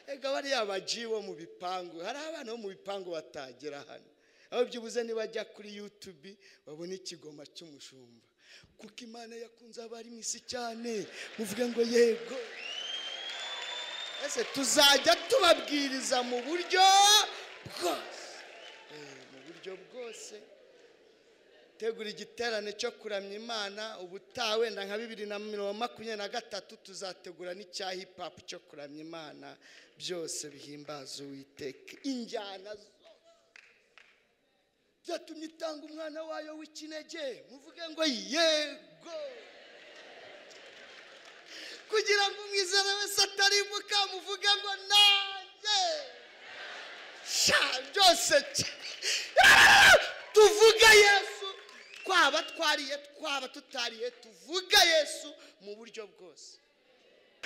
Ega bariya baji bo mu bipangu, hari abana bo mu bipangu batagera hano. Aho byibuze nibajya kuri YouTube babona ikigoma cy'umushumba. Kuko Imana yakunze abari mu isi cyane, muvuge ngo yego. Ese tuzajya tubabwiriza mu buryo bwose. Mu buryo bwose. Tegura igiterane cyo kuramya Imana ubutaha wenda nka 2023 tuzategura n'icya hip hop cyo kuramya Imana, byose bihimbaza Uwiteka. Injyana byatumye itanga umwana wayo w'ikinege, muvuge ngo yego. Kugira ngo umwizera wese atarimbuka, muvuge ngo nanjye. Sha byose tuvuga Yesu, twaba twariye twaba tutariye, tuvuga Yesu mu buryo bwose.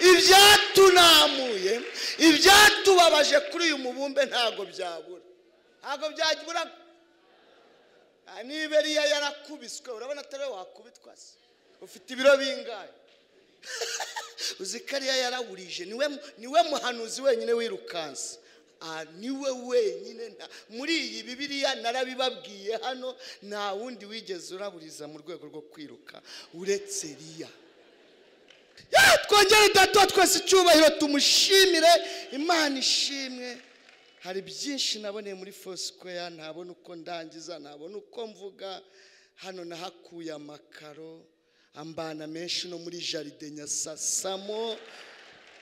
Ibyatunamuye, ibyatubabaje kuri uyu mubumbe ntago byabura, ntago byabura. Niba Eliya yarakubiswe, urabona atari wakubitwa se? Ufite ibiro bingahe? Uzi ko Eliya yarawurije, niwe muhanuzi wenyine wirukanse. Niwe wenyine muri iyi Bibiliya narabibabwiye hano, nta wundi wigeze uraburiza mu rwego rwo kwiruka uretse Eliya. Twongere Data twese icyubahiro, tumushimire. Imana ishimwe. Hari byinshi naboneye muri Foursquare, ntabona uko ndangiza, ntabona uko mvuga. Hano nahakuye amakaro ambana menshi no muri jaride Nyasasamo.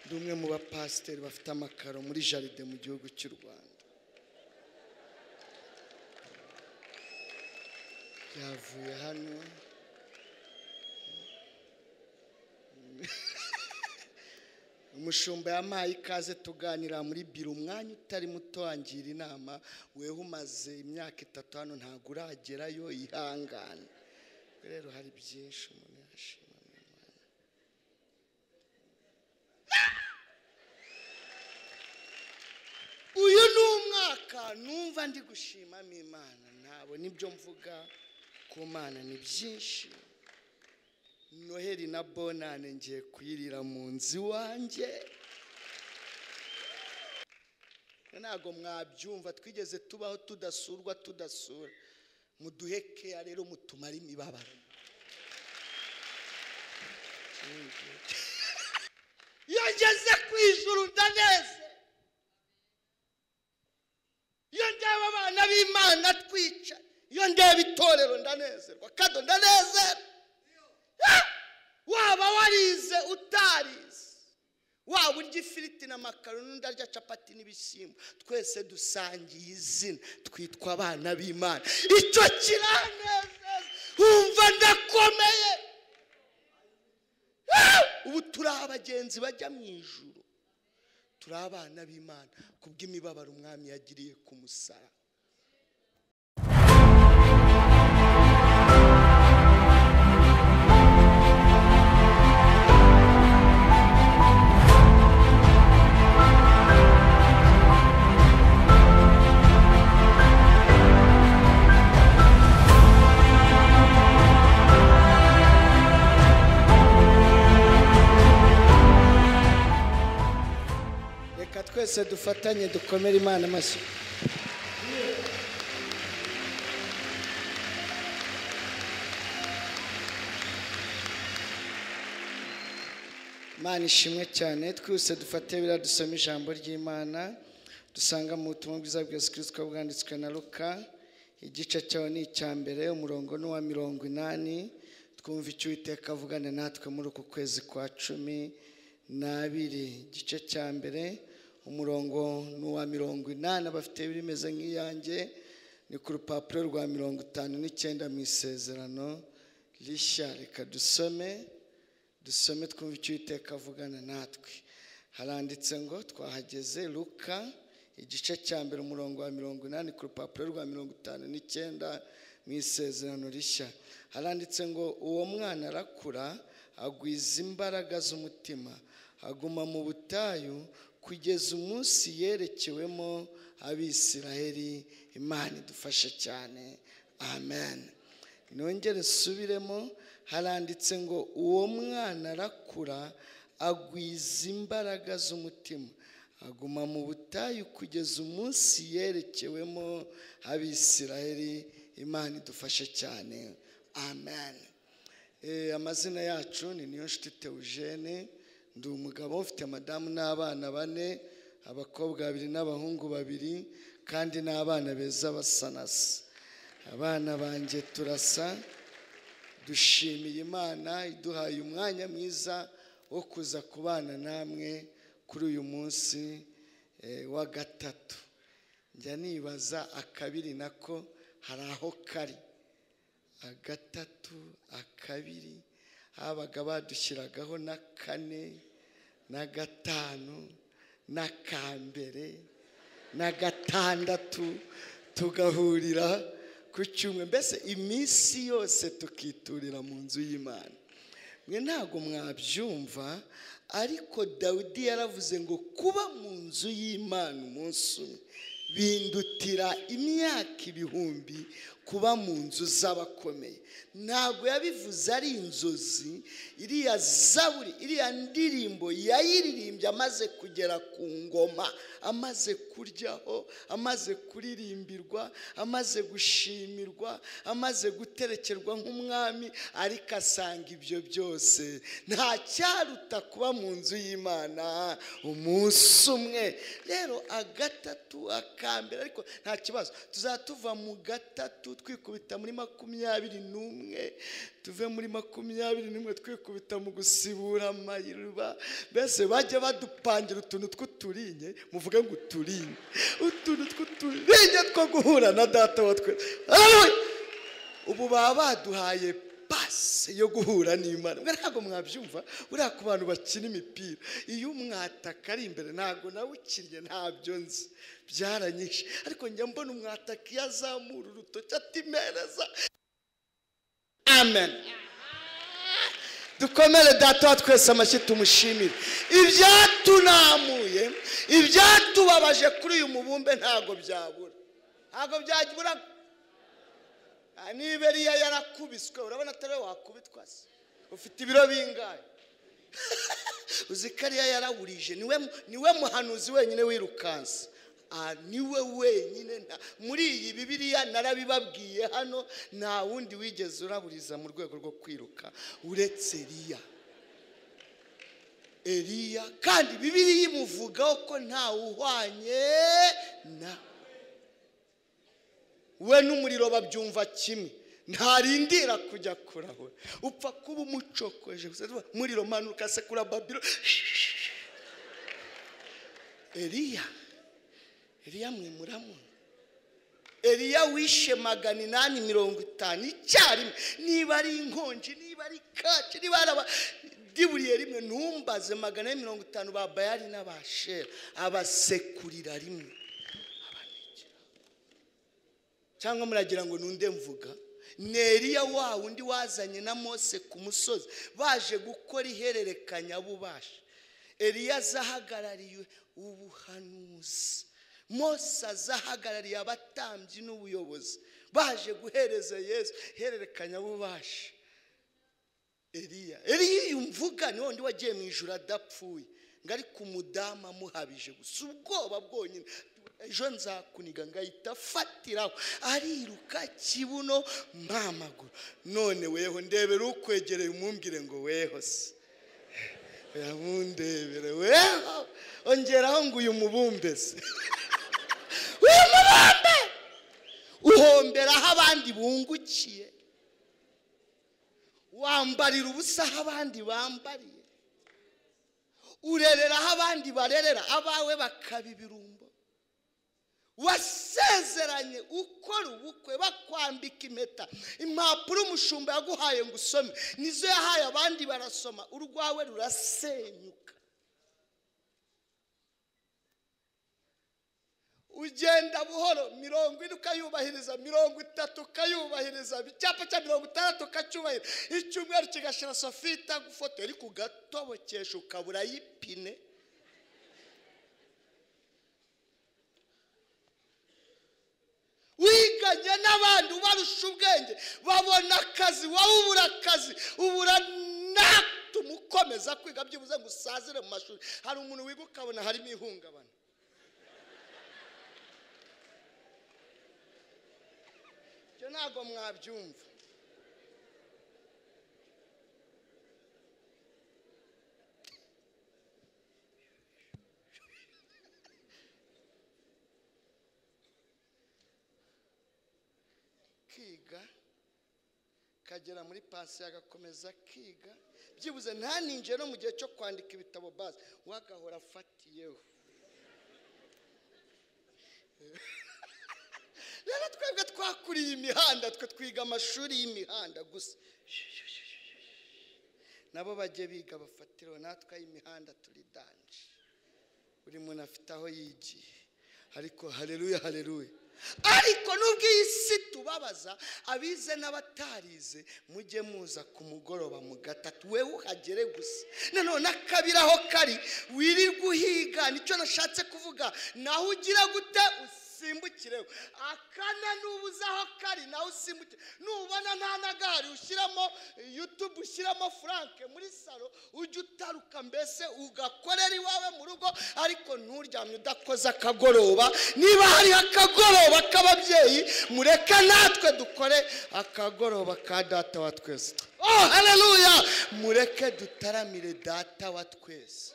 Ndi umwe mu bapasiteri bafite amakaro muri jaride mu gihugu cy'u Rwanda. Yavuye hano. Umushumba yampaye ikaze tuganira muri biro umwanya utari muto, angira inama, weho umaze imyaka 3 hano ntago uragerayo, ihangane. Rero hari byinshi umuntu yashima Imana. Uyu ni umwaka numva ndi gushima Imana, ntabwo nibyo mvuga ku Mana ni byinshi. Noheli na Bonane ngiye kuyirira mu nzu iwanjye. Ntago mwabyumva, twigeze tubaho tudasurwa tudasura. Muduhe keya rero mutumare imibabaro. Iyo ngeze ku ijuru ndaneze. Iyo ndeba abana b'Imana twica, iyo ndeba itorero ndanezerwa, kado ndanezerwa. Waba warize utarize, waba urya ifiriti na makaroni undi arya capati n'ibishyimbo, twese dusangiye izina, twitwa abana b'Imana. Icyo kiranezeza, wumva ndakomeye. Ubu turi abagenzi bajya mu ijuru, turi abana b'Imana kubw'imibabaro Umwami yagiriye ku musaraba. Twese dufatanye dukomere Imana amashyi. Imana ishimwe cyane. Twese dufate bira dusome ijambo ry'Imana dusanga mu butumwa bwiza bwa Yesu Kristo bwanditswe na Luka, igice cyaho ni icya mbere, umurongo ni uwa 80. Twumva icyo Uwiteka avugana natwe muri uku kwezi kwa 12. Igice cya mbere umurongo ni uwa 80, abafite bimeze nk'iyanjye ni ku rupapuro rwa 59 mu isezerano rishya. Reka dusome twumve icyo Uwiteka avugana natwe. Haranditse ngo twahageze. Luka igice cya mbere umurongo wa 80 ku rupapuro rwa 59 mu isezerano rishya. Haranditse ngo uwo mwana arakura agwiza imbaraga z'umutima, aguma mu butayu kugeza umunsi yerekewemo Abisiraheli. Imana idufashe cyane, amen. Nongere nsubiremo, haranditse ngo uwo mwana arakura agwiza imbaraga z'umutima, Aguma mu butayu kugeza umunsi yerekewemo Abisirayeli. Imana idufashe cyane, amen. Amazina yacu ni Niyonshuti Theogene. Ndi umugabo ufite madamu n'abana 4, abakobwa 2 n'abahungu 2, kandi n'abana beza basa na se. Abana banjye turasa. Dushimiye Imana iduhaye umwanya mwiza wo kuza kubana namwe kuri uyu munsi wa gatatu. Njya nibaza akabiri nako hari aho kari, agatatu, akabiri, habaga badushyiragaho na 4 na 5 na kambere na 6, tugahurira ku cyumwe, mbese iminsi yose tukiturira mu nzu y'Imana. Mwe ntago mwabyumva, ariko Dawidi yaravuze ngo kuba mu nzu y'Imana umunsi umwe bindutira imyaka 1000 kuba mu nzu z'abakomeye. Ntabwo yabivuze ari inzozi. Iriya zaburi, iriya ndirimbo yayiririmbye amaze kugera ku ngoma, amaze kuryaho, amaze kuririmbirwa, amaze gushimirwa, amaze guterekerwa nk'umwami, ariko asanga ibyo byose nta cyaruta kuba mu nzu y'Imana umunsi umwe. Rero agatatu, akambere, ariko nta kibazo, tuzatuva mu gatatu twikubita muri 21, tuve muri 21 twikubita mu gusibura amayirwa. Mbese bajya badupangira utuntu tw'uturinye, muvuge ngo uturinye, utuntu tw'uturinye two guhura na data wa twe. Ubu baba baduhaye pase yo guhura n'Imana. Ntabwo mwabyumva, buriya ku bantu bakina imipira, iyo umwataka ari imbere, ntabwo nawe ukinnye, ntabyo nzi, byaranyishe, ariko njya mbona umwataka iyo azamura urutoki atimereza. Amen. Dukomere data wa twese amashyi, tumushimire. Ibyatunamuye, ibyatubabaje kuri uyu mubumbe ntabwo byabura, ntabwo byabura. Niba Eliya yarakubiswe, urabona atari we wakubitwa se? Ufite ibiro bingahe? Uzi ko Eliya yarawurije, niwe muhanuzi wenyine wirukanse. Niwe wenyine muri iyi Bibiliya, narabibabwiye hano, nta wundi wigeze uraburiza mu rwego rwo kwiruka uretse Eliya. Eliya kandi Bibiliya imuvugaho ko nta uhwanye na we, n'umuriro babyumva kimwe, ntarindira kujya kurahura, upfa kuba umucokoje muriro manuka sekura Babilo. Eliya, Eliya mwe muramuna, Eliya wishe 850 icyarimwe, niba ari inkonji, niba ari kaci, niba ari diburiye rimwe, ntumbaze. 450 ba Bayali n'Abashera abasekurira rimwe. Cyangwa muragira ngo nunde mvuga? Ni Eliya wa wundi wazanye na Mose ku musozi baje gukora ihererekanya bubasha. Eliya azahagarariye ubuhanuzi, Mose azahagarariye abatambyi n'ubuyobozi, baje guhereza Yesu ihererekanya bubasha. Eliya, Eliya mvuga ni wundi wagiye mu ijuru adapfuye, ngo ariko umudamu amuhabije gusa ubwoba bwonyine, ejo nzakuniga, ngahita afatiraho, ariruka kibuno mpamaguru. None weho ndebera ukwegereye umumbwire ngo weho se, yamundebere weho, ongeraho ngo uyu mubumbe se, uyu mubumbe uhomberaho abandi bungukiye, wambarira ubusa aho abandi bambariye, urerera aho abandi barerera, abawe bakaba ibirumbo. Wasezeranye ukora ubukwe bakwambika impeta, impapuro umushumba yaguhaye ngo usome nizo yahaye abandi barasoma, urwawe rurasenyuka. Ugenda buhoro, 40 ukayubahiriza, 30 ukayubahiriza, icyapa cya 60 ukacyubahiriza, icyumweru kigashira Sofita gufotora, ariko ugatobokesha ukabura y'ipine. Wiganye n'abandi ubarusha ubwenge, babona akazi, wowe ubura akazi, ubura ituma ukomeza kwiga byibuze ngo usazire mu mashuri. Hari umuntu wiga ukabona harimo ihungabana. Ibyo ntabwo mwabyumva. Kiga kagera muri pansiyo agakomeza kiga, byibuze ntaninjiye no mu gihe cyo kwandika ibitabo bazi wagahora afatiyeho. Rero twebwe twakuriye imihanda, twe twiga amashuri y'imihanda gusa. Nabo bajye biga bafatiraho, natwe ay'imihanda turi danje. Buri muntu afite aho yigiye. Ariko haleluya haleluya. Ariko nubwo iyi si tubabaza, abize n'abatarize mujye muza ku mugoroba mu gatatu, wewe uhagere gusa. Nanone akabiri aho kari wirirwa uhiga, nicyo nashatse kuvuga. Naho ugira gute usimbukireho. Akana nubuza aho kari naho usimbukire. Nubona nta nagari ushyiramo YouTube, ushyiramo Frank muri salo, ujye utaruka mbese ugakorera iwawe mu rugo, ariko nturyamye udakoze akagoroba. Niba hari akagoroba k'ababyeyi, mureke natwe dukore akagoroba ka data wa twese. Oh haleluya! Mureke dutaramire data wa twese.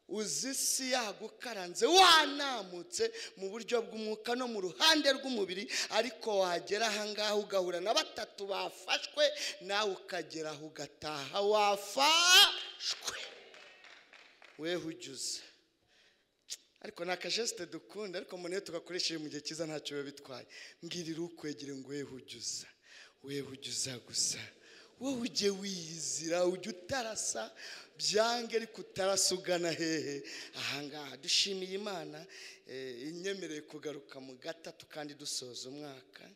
Uzi isi yagukaranze, wanamutse mu buryo bw'umwuka no mu ruhande rw'umubiri, ariko wagera ahangaha ugahura na batatu bafashwe, nawe ukagera aho ugataha wafashwe. Wewe ujuze. Ariko ni akajeste dukunda, ariko umuntu iyo tugakoresheje mu gihe cyiza ntacyo biba bitwaye. Mbwirira ukwegere ngo wewe ujuza, wewe ujuza gusa. Wowe ujye wiyizira, ujye utarasa byange, ariko utarasa ugana hehe? Ahangaha dushimiye Imana inyemereye kugaruka mu gatatu kandi dusoza umwaka.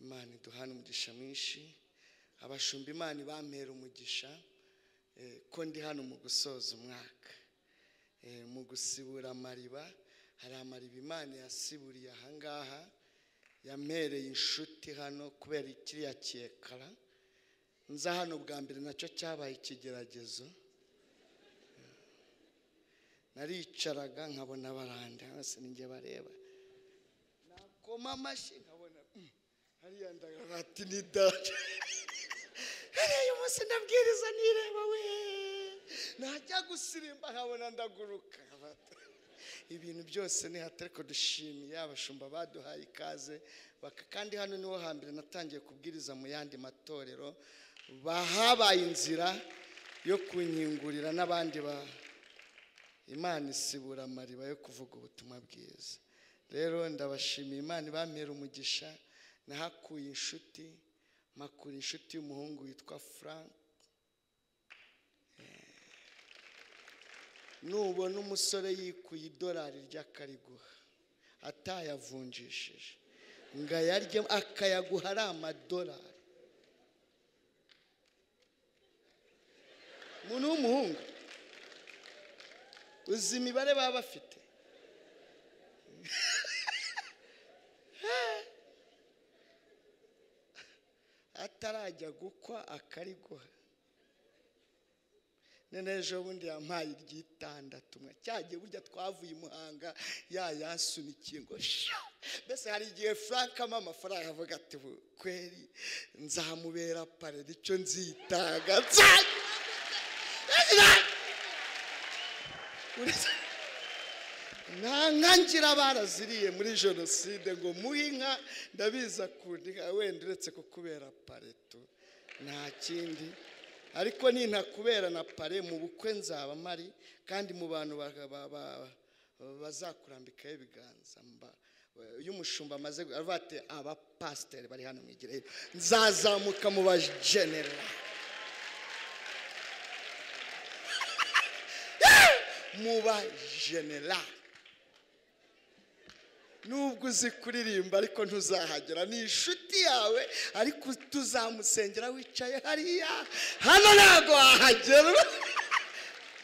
Imana iduhana umugisha mwinshi. Abashumba Imana ibampera umugisha ko ndi hano mu gusoza umwaka, mu gusibura amariba. Hari amariba Imana yasiburiye ahangaha, yampereye inshuti hano kubera kiriya cyekara. Nza hano bwa mbere nacyo cyabaye ikigeragezo. Naricaraga nkabona baranda bose ninjye bareba, nakoma amashyi nkabona hariya ndagati ni data. Hariya uyu munsi ndabwiriza nireba we, najya gusirimba nkabona ndaguruka. Ibintu byose ni hatari. Ko dushimiye abashumba baduhaye ikaze. Kandi hano niho hambere natangiye kubwiriza mu yandi matorero, bahabaye inzira yo kunkingurira n'abandi ba Imana isibura amariba yo kuvuga ubutumwa bwiza. Rero ndabashimiye Imana ibampera umugisha. Nahakuye inshuti, makura inshuti y'umuhungu witwa Frank. Nubona umusore yikuye idolari ry'akariguha atayavunjishije ngo ayarye, akayaguha ari amadolari. Umuntu w'umuhungu uzi imibare baba bafite. Atarajya gukwa akariguha. None ejo bundi yampaye iry'itandatu mwe cyagiye burya twavuye i Muhanga yayasunikiye ngo sha. Mbese hari igihe Frank ama amafaranga avuga ati kweri nzamubera pare nicyo nzitanga. Nta nka ngira baraziriye muri jenoside ngo muhe inka, ndabiza kundi wenda uretse kukubera pareto nta kindi. Ariko nintakubera na pare mu bukwe nzaba mari, kandi mu bantu bazakurambikaho ibiganza. Iyo umushumba amaze avuga ati abapasiteri bari hano mwigire, nzazamuka mu bajenerali, mu bajenerali. Nubwo uzi kuririmba ariko ntuzahagera, ni inshuti yawe ariko tuzamusengera wicaye hariya. Hano ntabwo wahagera.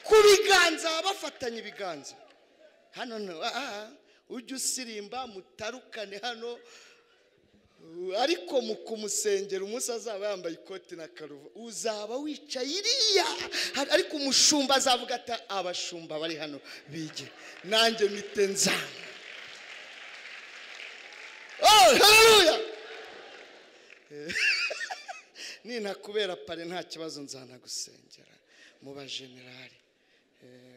Ku biganza bafatanye ibiganza hano, ujye usirimba mutarukane hano. Ariko mu kumusengera umunsi azaba yambaye ikoti na karuva, uzaba wicaye iriya, ariko umushumba azavuga ati abashumba bari hano bige, nanjye mite nzanga. Oh, haleluya! Ninakubera pare nta kibazo nzanagusengera mu bajenerali.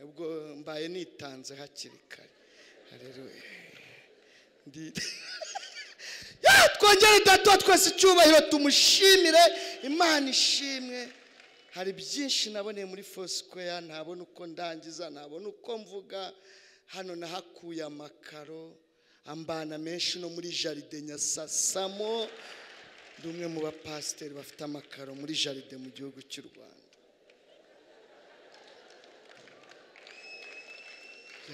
Ubwo mbaye nitanze hakiri kare. Haleluya. Twongere Data twese icyubahiro, tumushimire. Imana ishimwe. Hari byinshi naboneye muri Foursquare, ntabona uko ndangiza, ntabona uko mvuga. Hano nahakuye amakaro ambana menshi no muri jaride Nyasasamo. Ndi umwe mu bapasiteri bafite amakaro muri jaride mu gihugu cy'u Rwanda.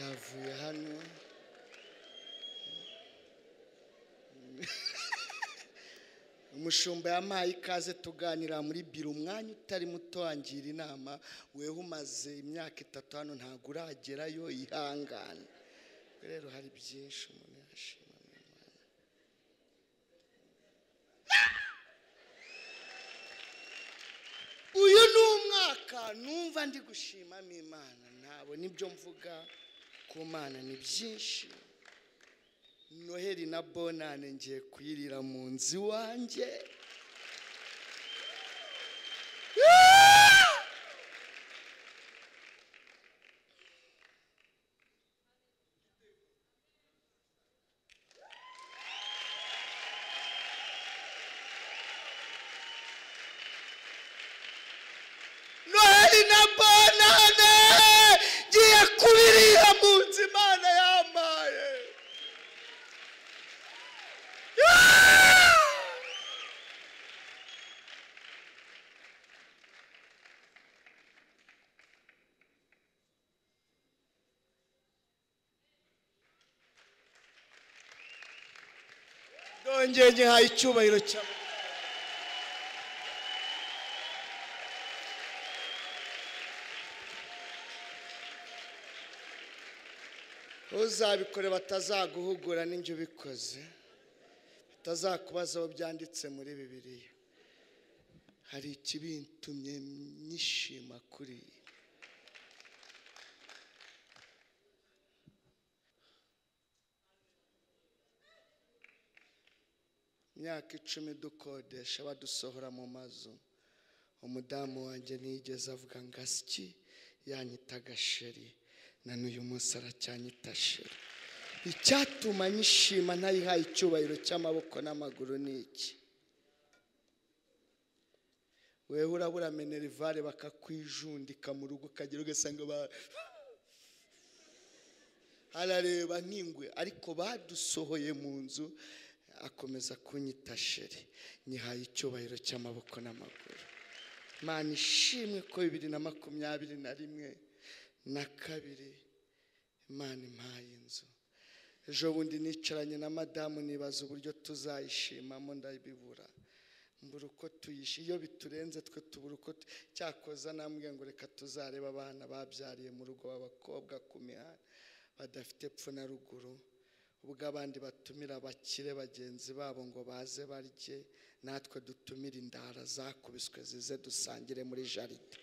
Yavuye hano. Umushumba yampaye ikaze tuganira muri biro umwanya utari muto, angira inama, weho umaze imyaka 3 hano ntabwo uragerayo, ihangane. Rero hari byinshi umuntu yashima Imana. Uyu ni umwaka numva ndi gushimamo Imana, ntabona ibyo mvuga ku Mana ni byinshi. Noheli na Bonane ngiye kuyirira mu nzu iwanjye. Noheli na Bonane ngiye kubirira mu nzu Imana yampaye. Ndongeye ngihaye icyubahiro cyawe. Uzabikore batazaguhugura n'injye ubikoze, batazakubaza aho byanditse muri Bibiliya. Hari ikibintumye nyishima kuri imyaka 10 dukodesha badusohora mu mazu. Umudamu wanjye ntiyigeze avuga ngo asiki, yanyitaga sheri, na n'uyu munsi aracyanyita sheri. Icyatuma nyishima ntayihaye icyubahiro cy'amaboko n'amaguru ni iki? Wewe urabura minerivare bakakwijundika mu rugo, ukagera ugasanga arareba nk'ingwe, ariko badusohoye mu nzu akomeza kunyita sheri. Nyihaye icyubahiro cy'amaboko n'amaguru. Imana ishimwe ko 2021 na 2 Imana impaye inzu. Ejo bundi nicaranye na madamu nibaza uburyo tuzayishimamo, ndabibura, mbura uko tuyisha. Iyo biturenze twe tubura uko cyakoza. Namwe ngo reka tuzareba abana babyariye mu rugo b'abakobwa ku mihanda badafite epfo na ruguru, ubwo abandi batumira abakire bagenzi babo ngo baze barye, natwe dutumire indara zakubiswe zize dusangire muri jaride.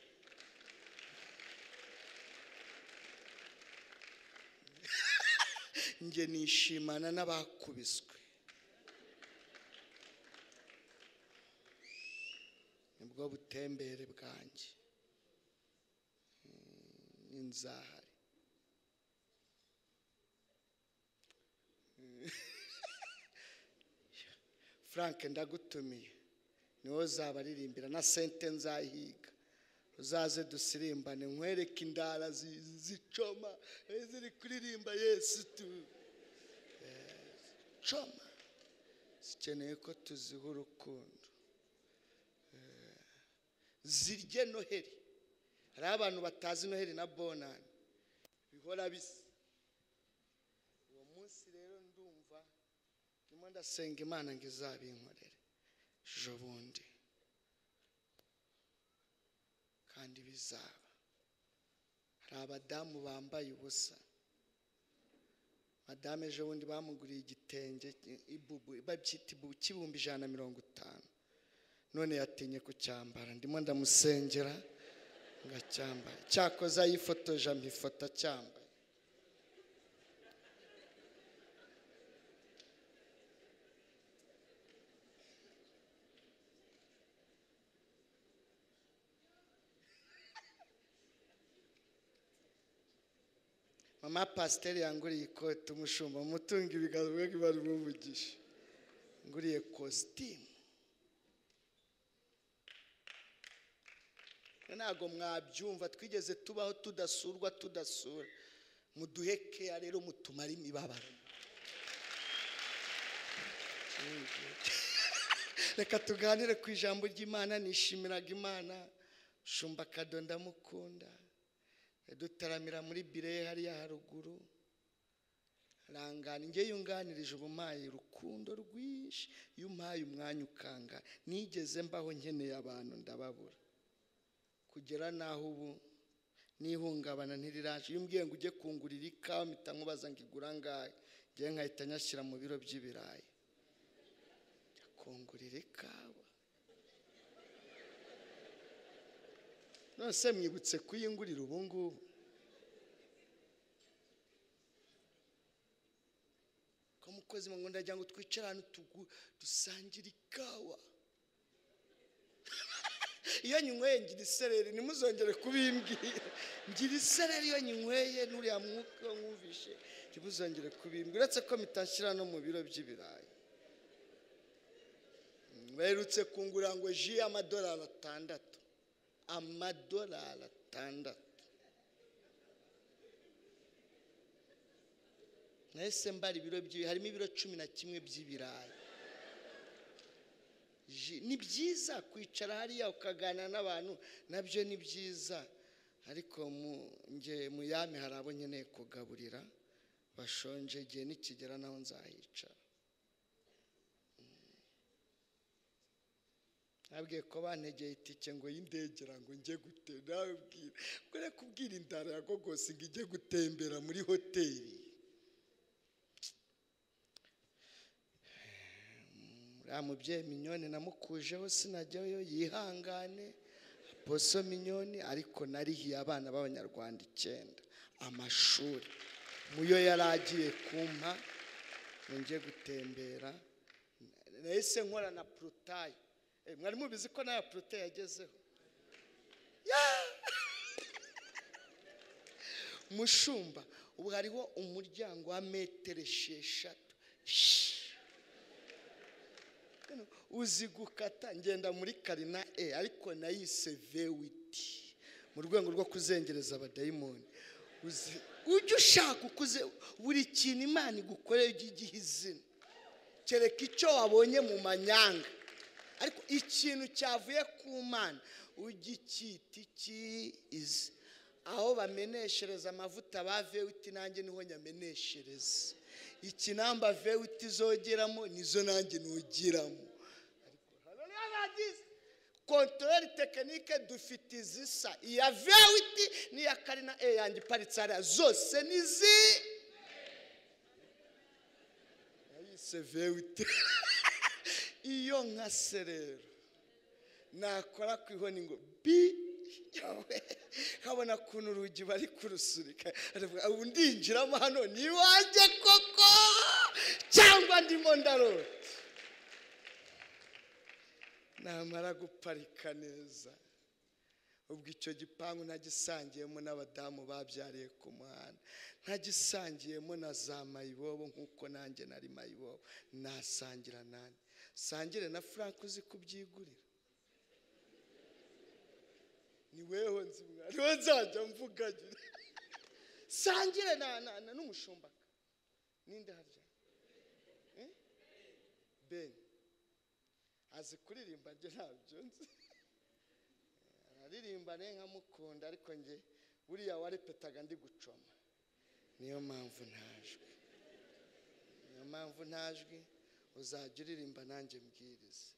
Nge nishimana n'abakubiswe. Nibwo butembere bwanjye n'inzahari. Frank ndagutumiye, niwo uzabaririmbira na sente nzahiga, uzaze dusirimbane, nkwereke indara zicoma ziri kuririmba Yesu tu coma. Zikeneye ko tuziha urukundo, zirye Noheli. Hari abantu batazi Noheli na Bonane bihora bisa. Uwo munsi rero ndumva ndimo ndasenga Imana ngo izabinkorere ejo bundi, kandi bizaba. Hari abadamu bambaye ubusa, Madame ejo bundi bamuguriye igitenge ibubu babyita ibubu cy'ibihumbi 150, none yatinye kucyambara, ndimo ndamusengera ngacyambara. Cyakoze yifotoje ampa cyambaye. Mama pasiteri yanguriye ikoti, umushumba mutunga ibiganza bwe bari bumugisha, nguriye kositimu. Ntabwo mwabyumva, twigeze tubaho tudasurwa, tudasura. Muduhe keya rero, mutumare imibabaro. Reka tuganire ku ijambo ry'Imana. Nishimiraga Imana, shumba Kado ndamukunda, dutaramira muri bire hariya haruguru, rangana nge yunganirije ubumaye urukundo rwinshi, yumpaye umwanya ukanga. Nigeze mbaho nkeneye abantu ndababura, kugera naho ubu nihungabana ntiriraje. Iyo umbwiye ngo ujye kungurira ikawa mpita nkubaza ngo igura angahe, ngewe nkahita nyashyira mu biro by'ibirayi. Kungurira ikawa none mwibutse kuyingurira ubu ngubu. Ko mukozi ngo ndagira ngo twicare ahantu dusangire ikawa. Iyo nyinyweye ngira isereri, ntimuzongere kubimbwira. Ngira isereri iyo nyinyweye n'uriya mwuka mwumvishe, ntimuzongere kubimbwira. Uretse ko mitashyira no mu biro by'ibirayi. Baherutse kungura ngo ji y'amadolari 6, amadolari 6. Nahise mbara ibiro by'ibi, harimo ibiro 11 by'ibirayi. Ni byiza kwicara hariya ukaganira n'abantu, nabyo ni byiza, ariko nge muyami hari abo nkeneye kugaburira bashonje, igihe nikigera naho nzahicara. Nabwiye ko bantegeye itike ngo y'indegera ngo njye gutembera, nabwira kubwira indara ya Gogosi ngo ijye gutembera muri hoteli. Uriya mubyeyi Minyoni namukujeho sinajyayo, yihangane Aposo Minyoni, ariko narihiye abana b'Abanyarwanda 9 amashuri muyo yari agiye kumpa ngo njye gutembera. Nahise nkora na Protayi. Mwari mubizi ko nayo Protayi yagezeho. Mushumba ubu hariho umuryango wa metero 6 uzi gukata. Ngenda muri Karina E, ariko nayise V8 mu rwego rwo kuzengereza abadayimoni. Ujye ushaka ukuze buri kintu Imana igukoreye ujye igiha izina, kereka icyo wabonye mu manyanga, ariko ikintu cyavuye ku Mana ujye icyita ikizi. Aho bameneshereza amavuta ba V8 nanjye niho nyameneshereza. Ikinamba V8 zogeramo nizo nanjye nugiramo. Contrôle technique dufite izisa, iya V8 n'iya Karina E yanjye iparitse hariya, zose nizi yayise V8. Iyo nkase rero nakora ku ihoni ngo bi, nkabona kuntu urugi bari kurusurika, ubu ndinjiramo hano ni iwanjye koko cyangwa ndimo ndarota. Namara guparika neza, ubwo icyo gipangu ntagisangiyemo n'abadamu babyariye ku muhanda, ntagisangiyemo na za mayibobo nk'uko nanjye nari mayibobo, nasangira nani? Sangire na Frank uzi kubyigurira. Ni weho nzi mwana, niwe nzajya mvugagira. Sangire na n'umushumba. Ninde harya? Ben azi kuririmba, nge ntabyo nzi. Araririmba ne nkamukunda, ariko nge buriya warepetaga ndi gucoma. Niyo mpamvu ntajwi, niyo mpamvu ntajwi. Uzajya uririmba nanjye mbwirize.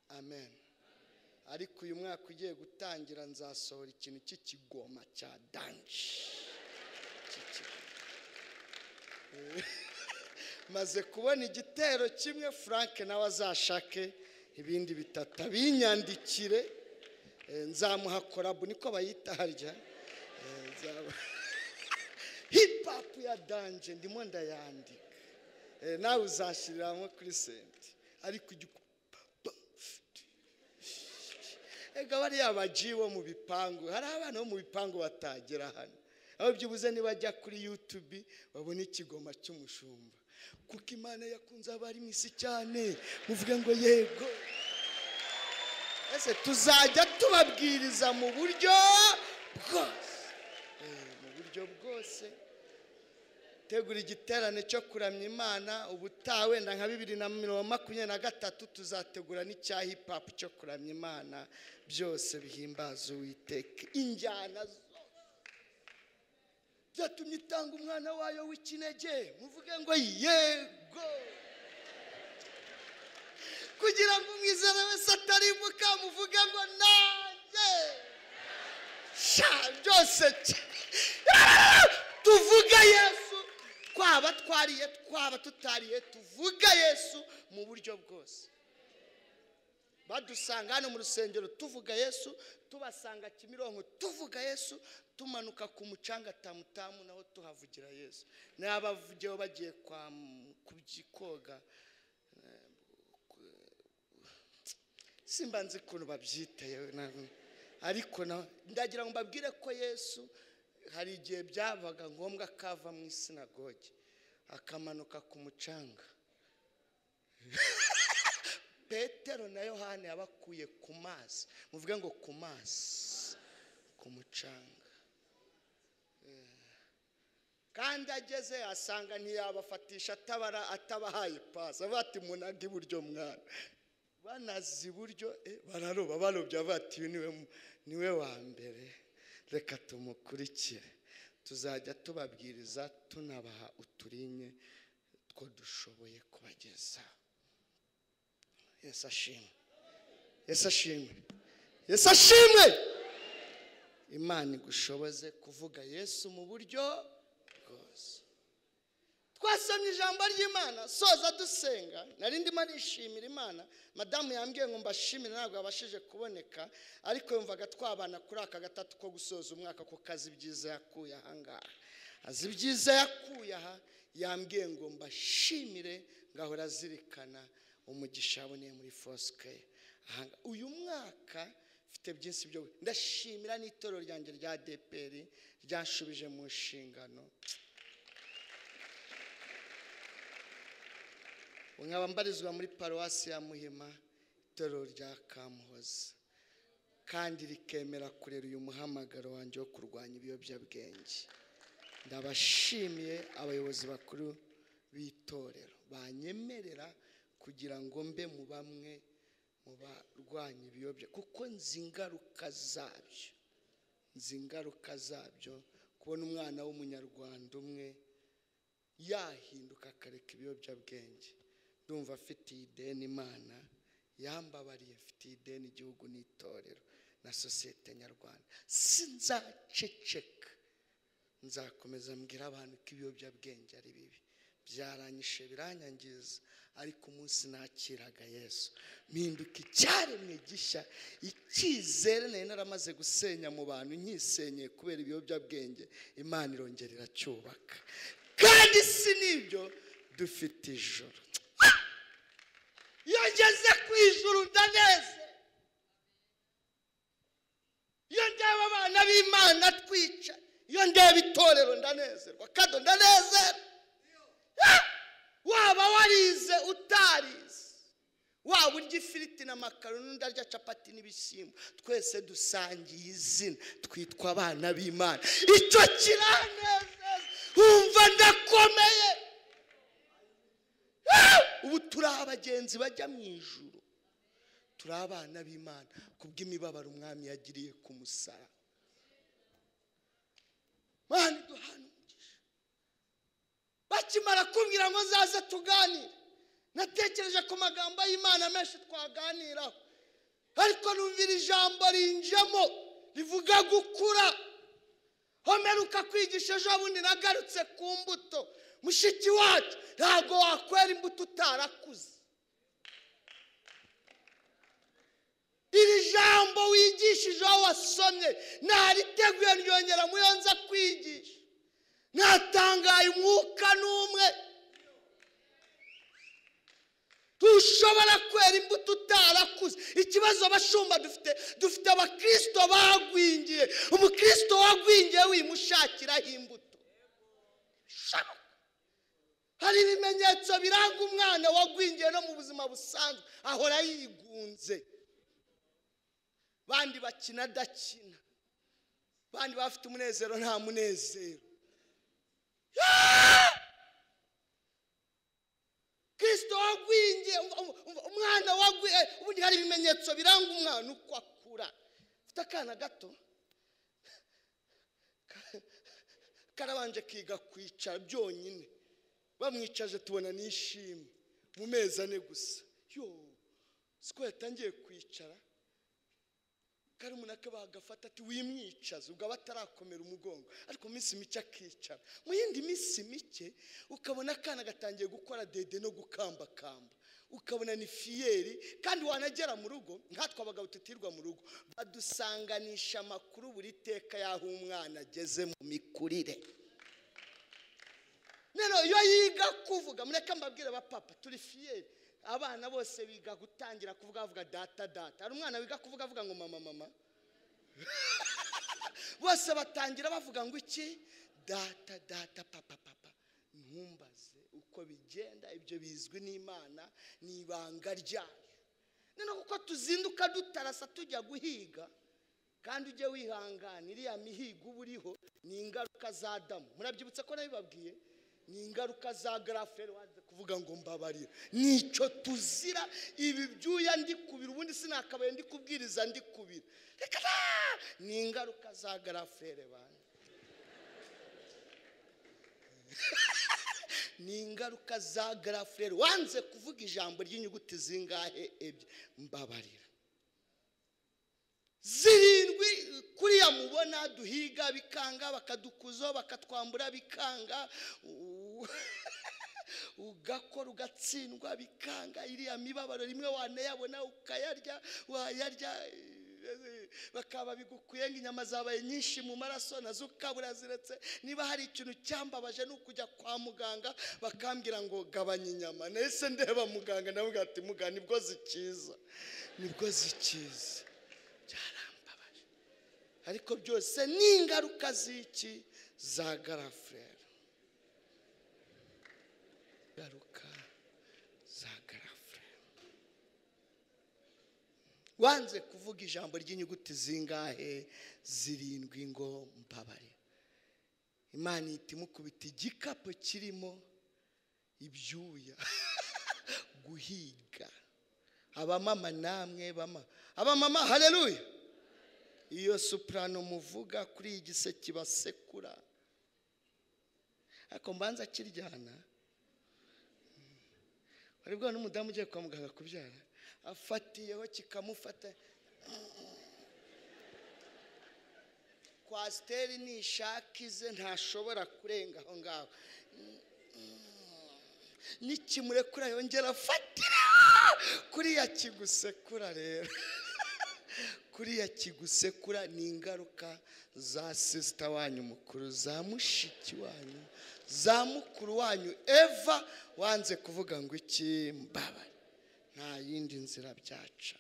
Amen. Ariko uyu mwaka ugiye gutangira nzasohora ikintu cy'ikigoma cya danje. Maze kubona igitero kimwe, Frank nawe azashake ibindi bitatu abinyandikire, nzamuha korabu niko bayita harya. Hip hop ya danje ndimo ndayandika, nawe uzashyiriramo kuri senti. Ariko ega bariya baji bo mu bipangu, hari abana bo mu bipangu batagera hano, aho byibuze nibajya kuri YouTube babona ikigoma cy'umushumba, kuko Imana yakunze abari mu isi cyane. Muvuge ngo yego. Ese tuzajya tubabwiriza mu buryo bwose, mu buryo bwose. Tegura igiterane cyo kuramya Imana ubutaha, wenda nka 2023 tuzategura n'icya hip hop cyo kuramya Imana, byose bihimbaza Uwiteka. Injyana zose byatumye itanga umwana wayo w'ikinege. Muvuge ngo yego. Kugira ngo umwizere wese atarimbuka, muvuge ngo nanjye. Sha byose tuvuga Yesu, twaba twariye twaba tutariye, tuvuga Yesu mu buryo bwose. Badusanga hano mu rusengero tuvuga Yesu, tubasanga Kimironko tuvuga Yesu, tumanuka ku mucanga Tamutamu naho tuhavugira Yesu. N'abavugeho bagiye kwa koga, simba nzi ukuntu babyita, ariko ndagira ngo mbabwire ko Yesu hari igihe byabaga ngombwa kava mu isinagoge akamanuka ku mucanga. Petero na Yohana yabakuye ku mazi, muvuge ngo ku mazi, ku mucanga. Kandi ageze asanga ntiyabafatisha atabara atabahaye pasi, avuga ati munaga iburyo mwana. Banazi iburyo bararoba, barobye avuga ati uyu niwe wa mbere, reka tumukurikire. Tuzajya tubabwiriza tunabaha uturinye two dushoboye kubageza. Yesu ashimwe, Yesu ashimwe, Yesu ashimwe. Imana igushoboze kuvuga Yesu mu buryo bwose. Twasomye ijambo ry'Imana soza dusenga, nari ndimo nishimira Imana. Madamu yambwiye ngo mbashimire, ntabwo yabashije kuboneka, ariko yumvaga twabana kuri aka gatatu ko gusoza umwaka, ko kazi ibyiza yakuye aha ngaha, azi ibyiza yakuye aha. Yambwiye ngo mbashimire, ngahora azirikana umugisha yaboneye muri Foursquare. Uyu mwaka mfite byinshi byo ndashimira n'itorero ryanjye rya ADEPR ryanshubije mu nshingano. Nkaba mbarizwa muri paruwasi ya Muhima, itorero rya Kamuhoza, kandi rikemera kurera uyu muhamagaro wanjye wo kurwanya ibiyobyabwenge. Ndabashimiye abayobozi bakuru b'itorero banyemerera kugira ngo mbe mu bamwe mu barwanya ibiyobya, kuko nzi ingaruka zabyo, nzi ingaruka zabyo. Kubona umwana w'umunyarwanda umwe yahinduka akareka ibiyobyabwenge, ndumva afitiye ideni Imana yambabariye, afitiye ideni igihugu n'itorero na sosiyete nyarwanda. Sinzaceceka, nzakomeza mbwira abantu ko ibiyobyabwenge ari bibi. Byaranyishe biranyangiza, ariko umunsi nakiraga Yesu mpinduka icyaremwe gishya. Icyizere nari naramaze gusenya mu bantu nkisenyeye kubera ibiyobyabwenge, Imana irongera iracyubaka. Kandi si n'ibyo, dufite ijoro. Iyo ngeze ku ijuru ndaneze, iyo ndeba abana b'Imana twica, iyo ndeba itorero ndanezerwa, kado ndanezerwa. Waba warize utarize, waba urya ifiriti na makaroni undi arya capati n'ibishyimbo, twese dusangiye izina, twitwa abana b'Imana. Icyo kiranezeza, wumva ndakomeye. Ubu turi abagenzi bajya mu ijuru, turi abana b'Imana kubw'imibabaro umwami yagiriye ku musaraba. Mana iduhane umugisha. Bakimara kumbwira ngo nzaze tuganire, natekereje ku magambo y'Imana menshi twaganiraho, ariko numvira ijambo rinjemo rivuga gukura. Homeruka kwigisha ejo bundi nagarutse ku mbuto, Mushiki wacu, ntabwo wakwera imbuto utarakuze. Iri jambo wigishije aho wasomye nariteguye ryongera muyo nza kwigisha. Natangaye umwuka n'umwe. Tushobora kwera imbuto utarakuze. Ikibazo abashumba dufite abakristo bagwingiye. Umukristo wagwingiye wimushakiraho imbuto. Hari ibimenyetso biranga umwana wagwingiye no mu buzima busanzwe, ahora yigunze. Bandi bakina adakina, bandi bafite umunezero nta munezero. Kristo wagwingiye, umwana wagwingiye. Ubundi hari ibimenyetso biranga umwana uko akura. Ufite akana gato karabanje kiga kwicara byonyine, bamwicaje tubona nishimwe mu mezi 4 gusa. Yo, siko yatangiye kwicara. Kari umuntu akabagafata ati wimwicaza, ubwo batarakomera umugongo, ariko minsi mike akicara. Mu yindi minsi mike ukabona akana gatangiye gukora dede no gukambakamba, ukabona ni fiyeri. Kandi wanagera mu rugo, nkatwe abagabo tutirwa mu rugo, badusanganisha amakuru buri teka y'aho umwana ageze mu mikurire. Nero iyo yiga kuvuga, mureke mbabwire abapapa, turi fiyeri. Abana bose biga gutangira kuvuga bavuga data data. Hari umwana wiga kuvuga avuga ngo mama mama. Bose batangira bavuga ngo iki? Data data, papa papa. Ntumbaze uko bigenda, ibyo bizwi n'Imana, ni ibanga ryayo. None kuko tuzinduka dutarasa tujya guhiga, kandi ujye wihangana, iriya mihigo uba uriho ni ingaruka za Adamu. Murabyibutsa ko nabibabwiye? Ni ingaruka za grafere waje kuvuga ngo mbabarira. Nico tuzira ibi byuya ndi kubira, ubundi sinakabaye ndi kubwiriza ndi kubira. Reka ni ingaruka za grafere bana. Ni ingaruka za grafere wanze kuvuga ijambo ry'inyuguti zingahe ebyiri, mbabarira. 7 kuriya mubona duhiga bikanga, bakadukuzo bakatwambura bikanga, ugakora ugatsindwa bikanga. Iriya mibabaro rimwe wanayabona ukayarya, wayarya bakaba bigukuye inyama zabaye nyinshi mu maraso nazo ukabura ziretse. Niba hari ikintu cyambabaje nukujya kwa muganga bakambwira ngo gabanya inyama, nese ndeba muganga ndavuga ati muganga nibwo zikiza, nibwo zikiza. Byarambabaje, ariko byose ni ingaruka z'iki? Za garafrere. Ingaruka za garafrere. Wanze kuvuga ijambo ry'inyuguti zingahe? 7 ngo mbabare. Imana ihita imukubita igikapu kirimo ibyuya. Guhiga. Abamama namwe bama, abamama haleluya. Iyo soprano muvuga kuri igise kibasekura, ariko mbanza kiryana. Wari bwa n'umudamu ugiye kwa muganga kubyara, afatiyeho kikamufata. Kwasiteri nishakize ntashobora kurenga aho ngaho. Nikimurekura yongera afatira kuriya kigusekura. Rero kuriya kigusekura ni ingaruka za sister wanyu mukuru, za mushiki wanyu, za mukuru wanyu Eva wanze kuvuga ngo iki? Mbabare. Nta yindi nzira byaca.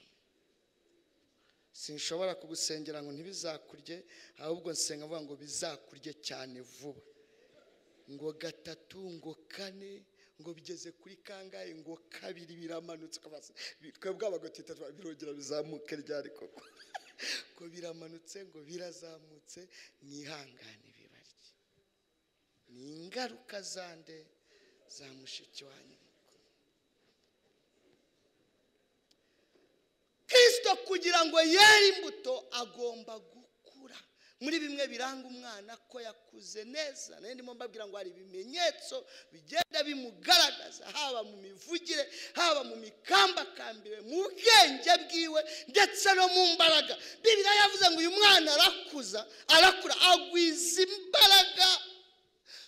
Sinshobora kugusengera ngo ntibizakurye, ahubwo nsenga mvuga ngo bizakurye cyane vuba. Ngo 3, ngo 4, ngo bigeze kuri kangahe, ngo 2 biramanutse. Twebwe abagotita birongera bizamuke ryari koko? Ngo biramanutse, ngo birazamutse. Mwihangane bibarye. Ni ingaruka zande? Za mushiki wanyu mukuru. Kristo kugira ngo yere imbuto agomba gukura. Muri bimwe biranga umwana ko yakuze neza, nari ndimo mbabwira ngo hari ibimenyetso bigenda bimugaragaza, haba mu mivugire, haba mu mikambakambire, mu bwenge bwiwe, ndetse no mu mbaraga. Bibiliya yavuze ngo uyu mwana arakuza, arakura, agwiza imbaraga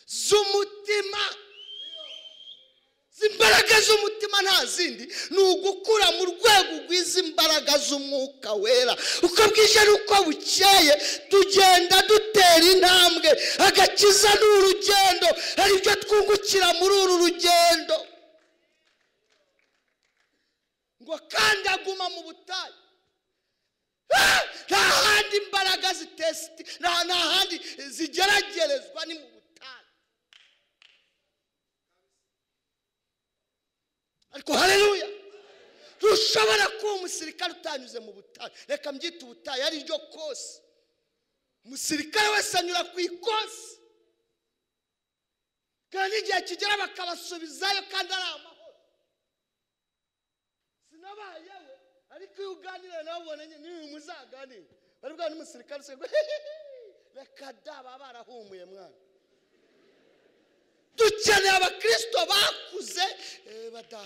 z'umutima. Imbaraga z'umutima nta zindi, ni ugukura mu rwego rw'izi mbaraga z'umwuka wera. Uko bwije n'uko bukeye tugenda dutera intambwe. Agakiza ni urugendo, hari ibyo twungukira muri uru rugendo. Ngo kandi aguma mu butayu, nta handi imbaraga zitesiti, nta handi zigeragerezwa, ni mu butayu. Ariko haleluya, ntushobora kuba umusirikare utanyuze mu butayu. Reka mbyite ubutayu ari ryo kose. Umusirikare wese anyura ku ikosi, kandi igihe kigera bakabasubizayo kandi ari amahoro. Sinabayewe, ariko iyo uganira nabo ubona nyine niba muzaganira bari bwa n'umusirikare usanga reka da, baba barahumuye mwana. Dukeneye abakristo bakuze bada.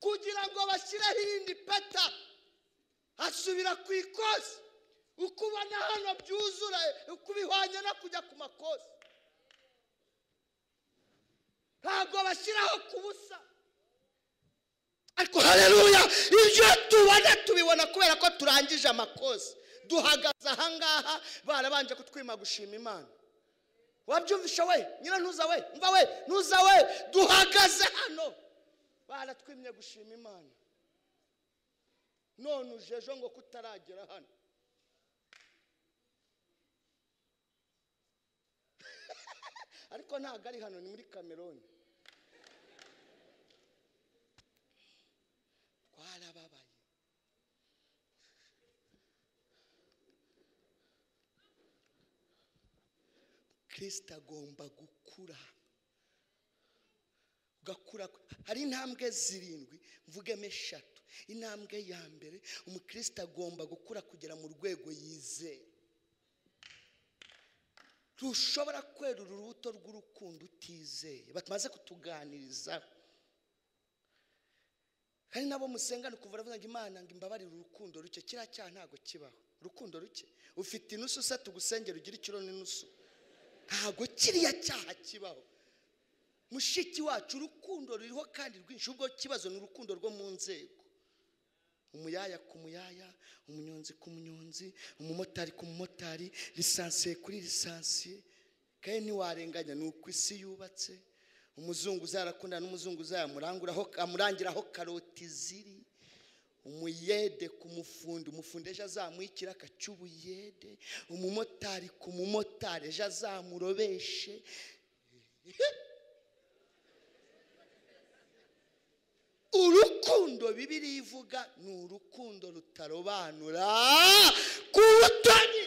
Kugira ngo bashyireho irindi peta, asubira ku ikosi. Uko ubona hano byuzura, uko ubihwanye no kujya ku makosi. Ntabwo bashyiraho ku busa. Ariko haleluya, ibyo tubona tubibona kubera ko turangije amakosi. Duhagaze ahangaha barabanje kutwima gushima Imana. Wabyumvisha we, nyina ntuza we, umva we, ntuza we, duhagaze hano baratwimye gushima Imana. None uje ejo ngo kutaragera hano. Ariko ntabwo ari hano, ni muri Cameroon. Twarababaye. Kristo agomba gukura. Ugakura. Hari intambwe 7, mvugemo 3. Intambwe ya mbere, umukristo agomba gukura kugera mu rwego yizera. Ntushobora kwerura urubuto rw'urukundo utizeye. Bamaze kutuganiriza. Hari nabo musengana kuva baravuga ngo Imana ngo imbabarire urukundo ruke. Kiriya cyaha ntago kibaho. Urukundo ruke. Ufite inusu se tugusengera ugira ikiro n'inusu. Ntago kiriya cyaha kibaho. Mushiki wacu urukundo ruriho kandi rwinshi. Ubwo kibazo ni urukundo rwo mu nzego. Umuyaya ku muyaya, umunyonzi ku munyonzi, umumotari ku mumotari, lisansiye kuri lisansiye. Kandi ntiwarenganya, ni uko isi yubatse. Umuzungu uzarakundana n'umuzungu uzayamuranguraho, amurangiraho karoti ziri. Umuyede ku mufundi, umufundi ejo azamwikira akacy'ubuyede. Umumotari ku mumotari ejo azamurobeshe. Urukundo Bibiliya ivuga ni urukundo rutarobanura ku butoni.